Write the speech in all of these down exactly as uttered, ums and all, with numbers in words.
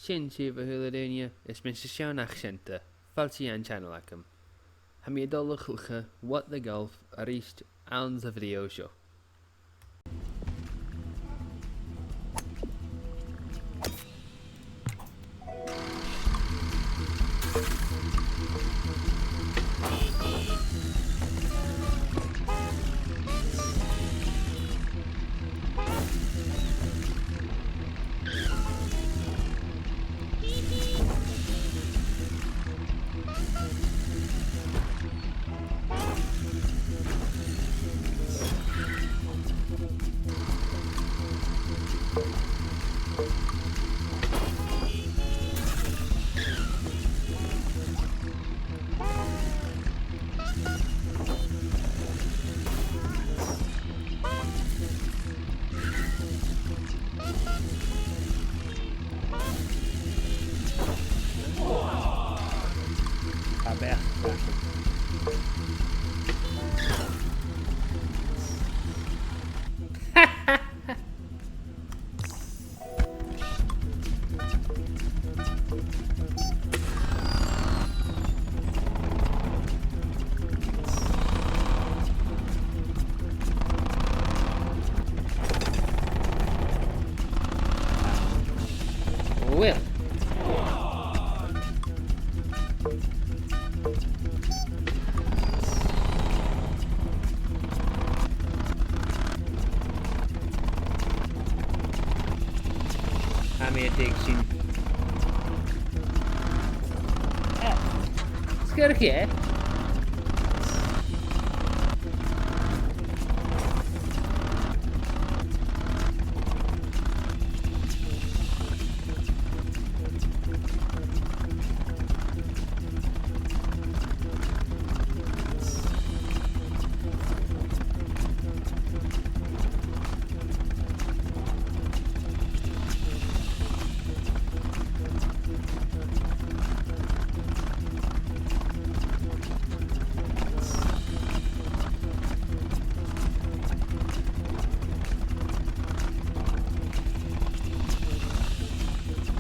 Sin sibh, a h-uile duine, is mise Seán Achsanta. Fàilte dhan channel agam. Tha mi a' dol a chluich What the Golf a-rithist anns a' video seo. Uill. Tha mi a' tuigsinn. Eh, sguir e.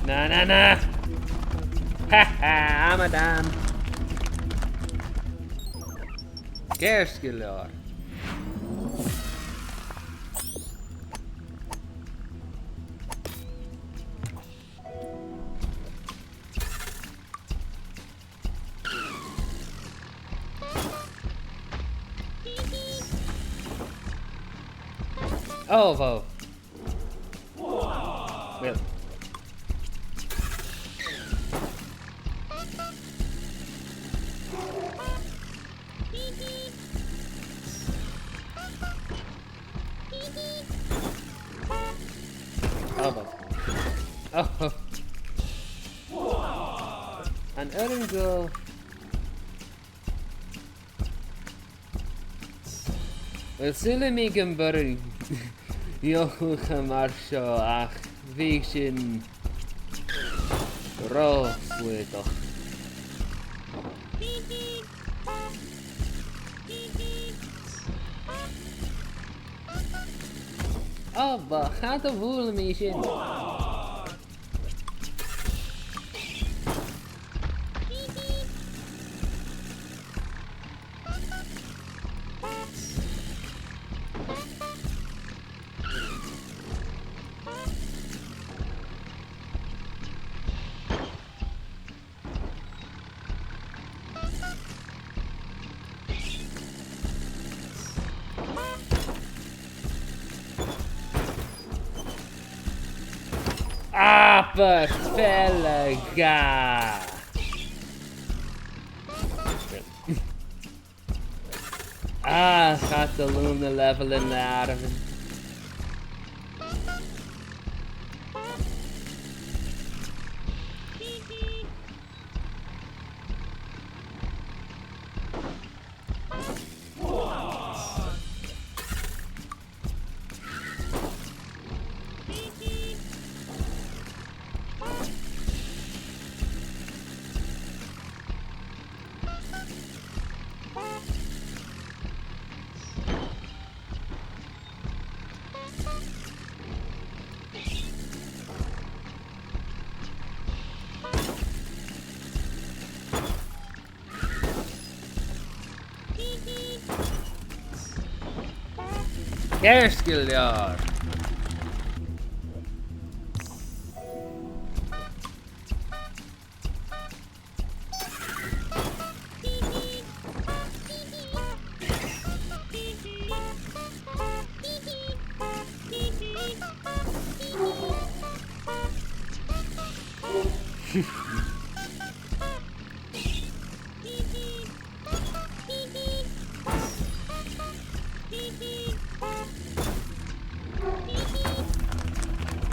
Na, na, na! Ha, ha, amadam! Ceart gu leòr. Oh, wow. Uill. Oh, wow. Oh. An urrainn dhomh Uill, saoilidh mi gum b' urrainn eòlach mar seo, ach bhiodh sin ro slaodach. Ò, ba, cha do bhuail mi sin. Abair fealla-dhà! Ah, cha do luaim na leibheilean le àireamhan. Ceart gu leòr.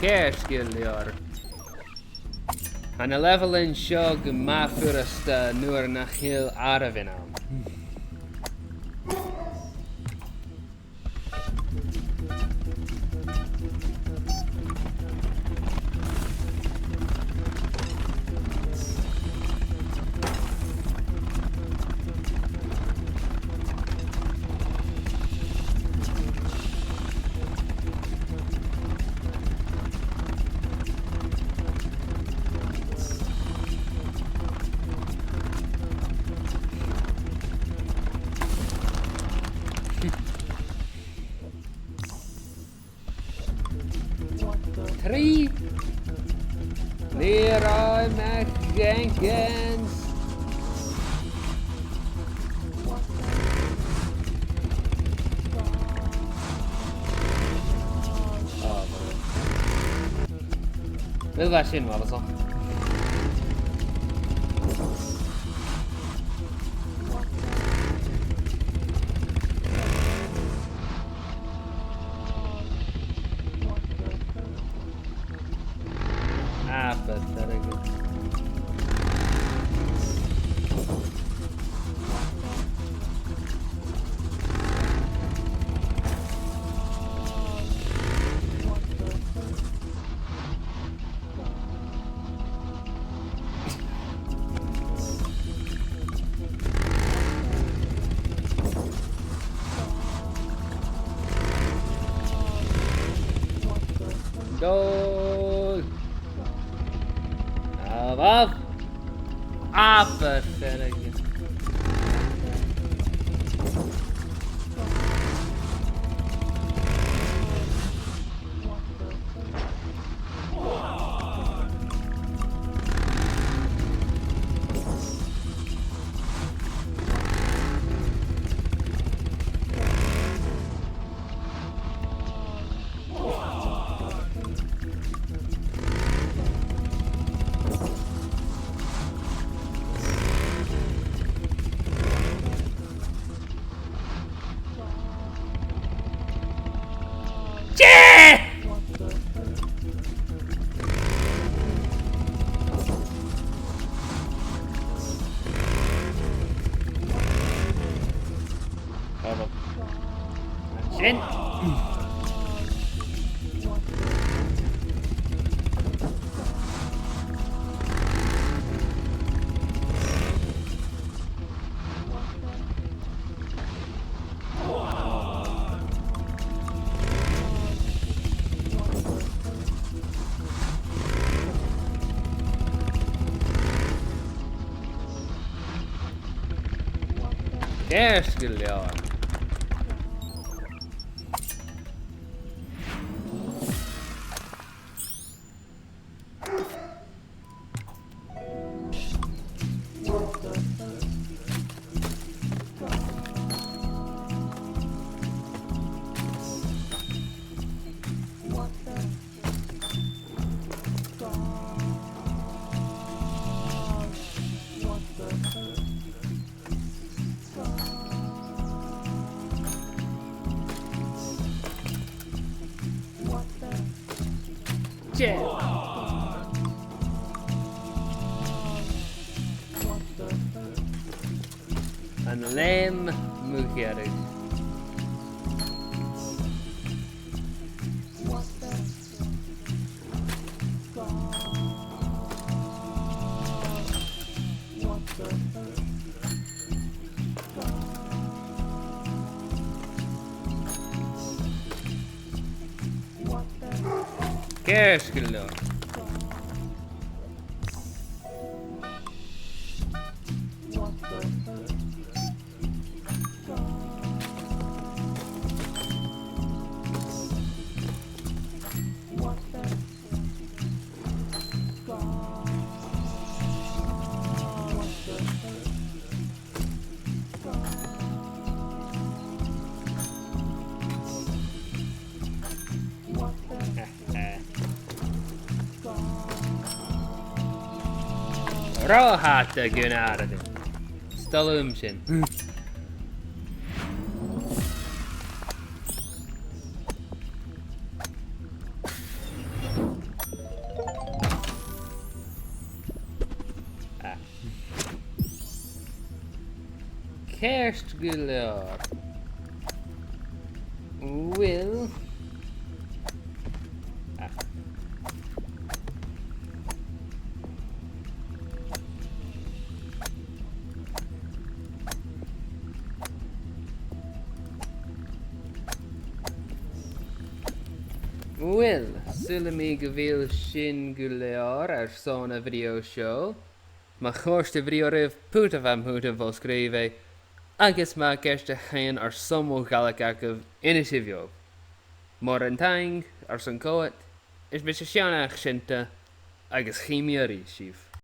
Ceart gu leòr. Tha na leibheilean seo gu math furasta nuair nach eil àireamhan ann. Trì. Leroy McJenkins. Ah, bhuel. Bheil e sin, bhuel, so. Ah, but very good. Goal! Above! Above! Sin. Ceart gu leòr. An leum mu dheireadh. Ceart gu leòr. Ro fhada gun àireamh. 'S toil leam sin. Ah. Ceart gu leòr. Uill. Ah. Uill, saoilidh mi gu bheil sin gu leòr airson a' bhideo seo. Ma chòrd a' bhideo ribh, put am putan fo-sgrìobhaidh, agus ma tha ceist a chionn airson mo Ghàidhlig agaibh, innsibh dhomh. Mòran taing airson coimhead, is mise Seonach Seunta, agus chì mi a-rithist sibh.